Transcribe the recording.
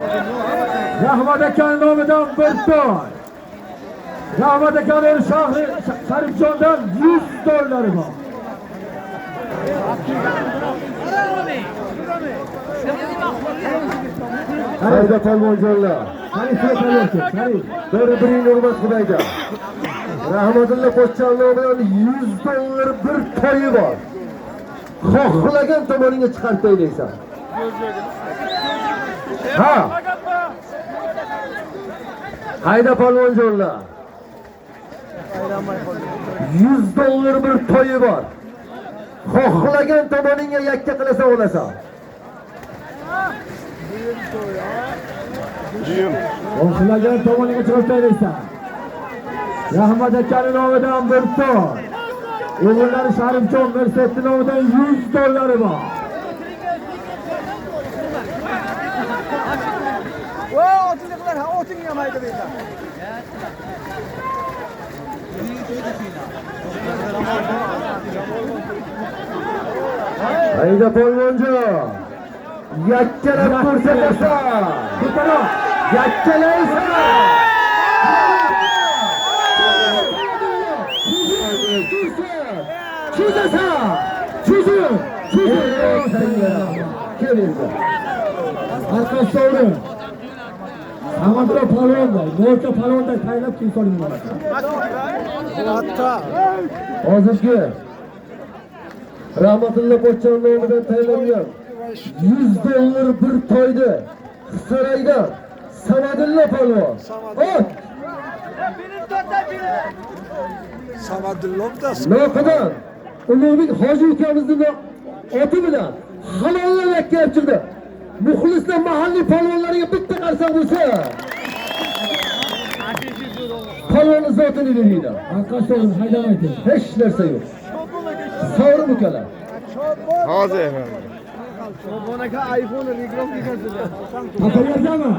Rahmat aka nomidan bir toy. Rahmat akaning shahri Sharifjondan 100 dollari bor. Hayda polvonjonlar. Sharif polvon, Sharif. Bir-biringni hurmat qilaydi. Rahmatilla pochcha nomidan 100 dollar bir toyi bor. Xohlagan tomoningga chiqarib taylaysan. Ha. Hayda polvonjonlar. 100 dollar bir toyi bor. Xohlagan tomoningga yakka qilasan olasan. Xohlagan tomoniga chiqarib taylaysan. Rahmat akaning nomidan bir toy. O'g'illari Sharifjon Mirsetni nomidan 100 dollari bor. Otinglar, ha, otingni ham haydab berdi. Hayda polvonjon. Yakkalab ko'rsatasan. Ko'taroq. Yakkalaysan. Chizasan. Chizib, chizib. Kel endi. Arqa sovrin. Samadro polvonday, Mo'rka polvonday taylab kim soling. Hatta. Hozirgi Rahmatilla pochcha nomidan tayinlangan 100 dollar bir toyni Hisaraydan Samadulla polvon. Ot! Samadullov da Noqidan Ulug'bek hoji ukamizni oti bilan halollab yakkalab chiqdi. Muxlislar mahalliy polvonlarga bitta qarsak bo'lsa, polvonni zotini beringlar. Arqa sovrin haydamaydi. Hech narsa yo'q. Sovrin ukalar. Hozir efendim. Chobon aka iPhone reklama qilgan. Topilgandami?